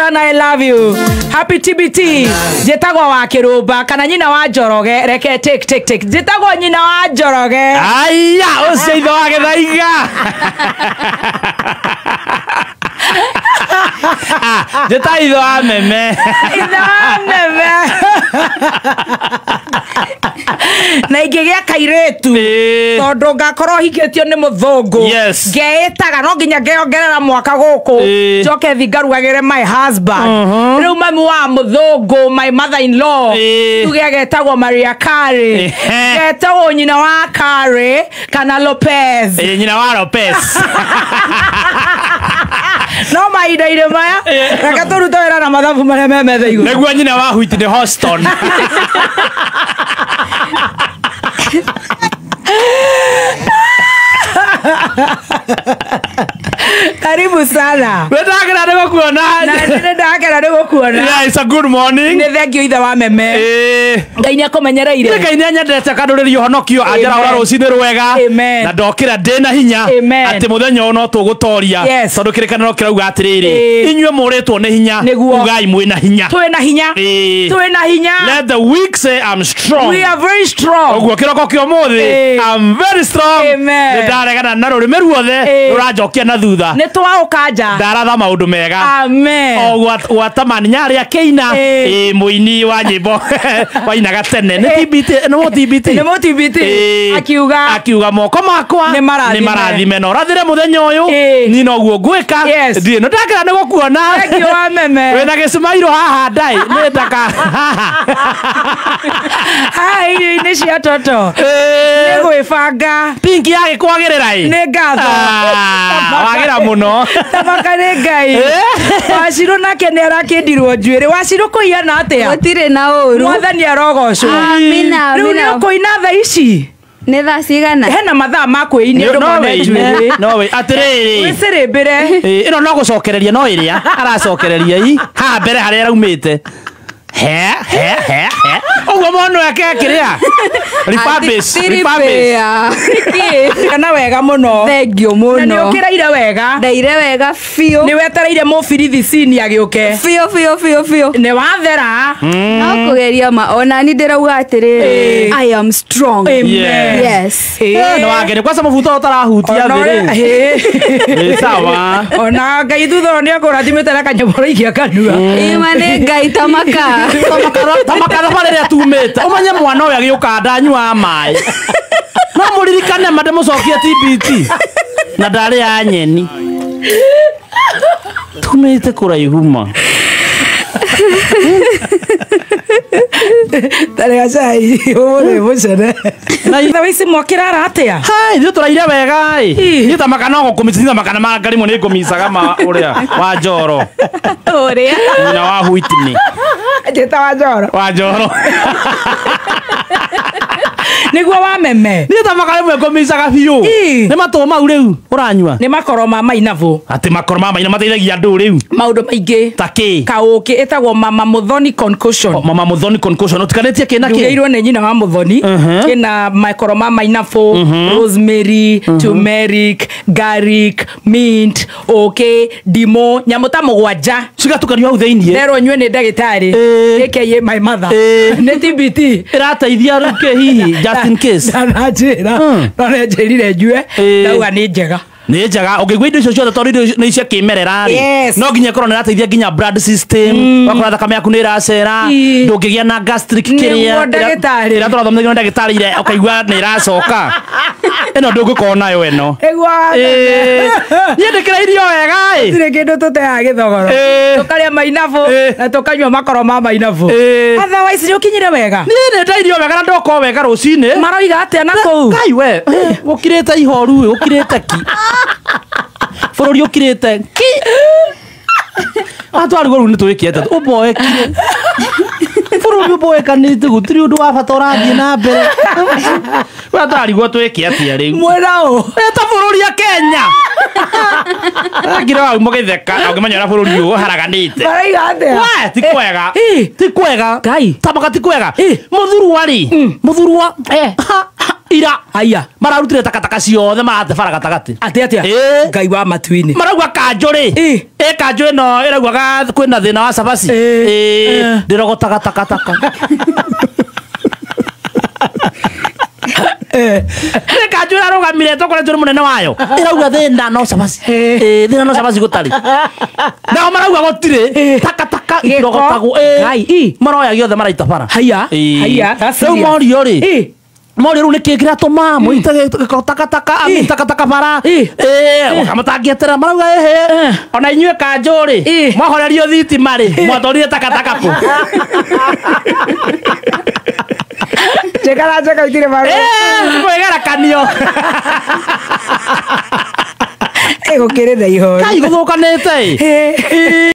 sana, I love you. Happy TBT. Njĩtagwo wa Kĩrũmba kana nyina wa Njoroge. Reke take take take. Njĩtagwo nyina wa Njoroge. Aya, ũcio ithe wa Gĩthaiga. Njĩta ithe wa meme. Ithe wa meme. Na ingĩgĩa kairĩtu tondũ ngakorwo hikĩtio nĩ mũthũngũ. Ngeĩtaga no nginya ngeongerera mwaka gũkũ njoke thi ngarugagĩre my husband. Rĩu mami wa mũthũngũ, my mother in law, tuge agetagwo Maria Carey, getagwo nyina wa Carey kana Lopez. Nyina wa Lopez. No mahinda-inĩ maya reke tũrute wĩra na mathabu marĩa me metha igũrũ. Nĩguo nyina wa Whitney Houston. Karibu sana. Wendakena nĩ gũkuona. Na nĩ ndakena nĩ gũkuona. Yeah, it's a good morning. Nĩ thank you ithe wa meme. Ngai nĩ akũmenyereire. Ngai nĩ anyendete akandũrĩria ũhonokio anjarahũra rũcinĩ rwega. Na ndokĩra ndĩna hinya atĩ mũthenya ũyũ no tũgũtoria. Tondũ kĩrĩkanĩro kĩrauga atĩrĩrĩ, inyuĩ mũrĩtwo nĩ hinya, ugai mwĩna hinya. Twĩna hinya. Twĩna hinya. Let the weak say I'm strong. We are very strong. Ũguo kĩroko kĩa ũmũthĩ, I'm very strong. Nĩ ndaregana na rũrĩmĩ ruothe rũranjokia na thutha. Nĩ twaũka nja. Ndaratha maũndũ mega. Amen. O gwatamani nyarĩ akĩina mũini wa nyĩmbo wainaga tene. Nĩ TBT, nĩ TBT. Nĩ TBT. Akiuga akiuga moko makwa nĩ marathime na ũrathire mũthenya ũyũ niĩ noguo ngwĩka. Thiĩ no ndakena nĩ gũkuona. Thank you wa meme. Wĩna gĩcumairũ haha ndai nĩ ndaka. Haha irio-inĩ cia toto. Nĩ gwĩbanga. Pinki yagĩkwagĩrĩra ĩ. Nĩ ngatho. Wagĩra mũno. Tabaka nĩ Ngai. Wacirũ nake nĩ arakĩndirwo njuĩrĩ. Wacirũ kũiana atĩa? Gũtirĩ na ũru. Mwathani arogocwo. Amina. Rĩu nĩ ũkũina thaa ici? Nĩ thaa cigana? Hena mathaa ma kwĩinia andũ mone njuĩrĩ. No wĩ atĩrĩrĩ. Wĩcĩrĩmbĩre. Ĩno no gũcokereria no ĩrĩa aracokereria i haha mbere harĩa araumĩte. He he he he. Ũguo mũndũ eke kĩrĩa? Refurbish, refurbish. Kana wega mũno. Thank you mũno. Na nĩ ũkĩraire wega. Ndaire wega biũ. Nĩ wetereire mũbirithi cini agĩũke. Biũ biũ biũ biũ. Nĩ wathera. No kũgeria ma ona ni ndĩrauga atĩrĩrĩ, I am strong. Amen. Yes. Nĩ wagere kwanza mũbuto ũtarahutia thĩ rĩ. Nĩ sawa. Ona Ngai thutha nĩ akũrathimĩte na kanyamũ ũraikia kanua. Ima nĩ Ngai tamaka. Tamakara rĩrĩa tumĩte ũmenye mwana ũyũ agĩũka ndanyuaga maĩ no mũririkane ma ndĩmũcokie TBT na ndarĩ nyeni tumĩte kũraihu ma. Tarĩa cai ũmũthĩ mũcene. Na ici mwakĩrara atĩa? Hai, ithuĩ tũraire wega ĩ. Niĩ tamaka no gũkũmica tamaka na mangarimũ nĩ ngũmicaga ma ũrĩa wa Njoro. Ũrĩa? Nyina wa Whitney. Njĩta wa Njoro. Wa Njoro. Nĩguo wa meme. Niĩ tamaka rĩmwe ngũmicaga biũ. Nĩ matũ mau rĩu ũranyua? Nĩ makoro ma mainabũ. Atĩ makoro ma mainabũ mateithagia andũ rĩu? Maũndũ maingĩ. Ta kĩ? Kaũkĩ ĩtagwo Mama Muthoni Concussion. Mama Muthoni Concussion. Ũtikanĩtie kĩ na kĩ? Ndugĩirwo nĩ nyina wa Muthoni. Kĩna makoro ma mainabũ, rosemary, turmeric, garlic, mint, ũkĩ, ndimũ, nyamũ ta mũgwanja. Cigatukanio hau thĩiniĩ. Nderwo nyue nĩ ndagĩtarĩ. AKA my mother. Nĩ TBT. Ĩrateithia rĩu kĩ hihi? Just in case. Ndananjĩra. No nĩ anjĩrire nyue. Ndauga nĩ njega. Nĩ njega ũngĩigua indo icio ciothe tondũ indo nĩ cia kĩmerera rĩ no nginya ĩkorwo nĩ ĩrateithia nginya blood system ũgakora thakame yaku nĩ ĩracera ndũngĩgĩa na gastric kĩrĩa ĩrĩa tũrathomithagio nĩ ndagĩtarĩ ire ũkaigua nĩ ĩracoka ĩno ndũngĩkorwo nayo ĩno. Niĩ ndĩkĩra irio wega ĩ. Gũtirĩ kĩndũ tũteaga gĩthogoro. Tũkarĩa mainabũ na tũkanyua makoro ma mainabũ. Otherwise nĩ ũkinyire wega. Niĩ nĩ ndairio wega na ndoka wega rũcinĩ. Maroiga atĩa na kũu? Ngai we gũkirĩte ihoru gũkirĩte ki. Bũrũri ũkirĩte ki. Atwarigwo rĩu nĩ twĩke atĩa? Ũmboekire. Bũrũri ũmboekanĩte gũtirĩ ũndũ wa bata ũrathiĩ na mbere. We atwarigwo twĩke atĩa rĩu? Mwĩra ũ? Ta bũrũri ya Kenya. Ngira wau mũgĩtheka ũngĩmenya ũrĩa bũrũri ũyũ ũharaganĩte. Maraiga atĩa? We ti kwega. Ti kwega. Ngai. Tamaka ti kwega. Mũthurwa rĩ. Mũthurwa. Ira. Aya. Mararutire takataka ciothe marate bara gatagatĩ. Atĩ atĩa? Ĩĩ. Ngai wa matu-inĩ. Marauga kanjũ rĩ. Ĩ. Ĩ kanjũ ĩno ĩraugaga kwĩna thĩna wa cabaci. Ĩ. Ĩ. Ndĩrogotaga takataka. Nĩ kanjũ ĩrarũgamire tokoretwo nĩ mũnene wayo. Ĩrauga thĩna no cabaci. Ĩ thĩna no cabaci gũtarĩ. Nao marauga gũtirĩ. Takataka Gĩko. itirogotagwo. Ĩ. Ngai, ĩ. Maroya gĩothe maraita bara. Haya. Ĩ. Haya, that's Rĩu serious. morio rĩ. Ĩ. Morio rĩu nĩkĩ kĩratũma mũite gĩko takataka ami takataka bara. Ĩ. Ĩ matangĩeterera marauga ĩhĩ. Ona inyuĩ kanjũ rĩ. Ĩ. Mwahorerio thitima rĩ. Mwatwarire takataka kũ. Njega na njega itirĩ marũa. Ĩ kwĩgarakanio. Ĩ gũkĩrĩ na ihoru. Kai gũthũkanĩte ĩ. Ĩ.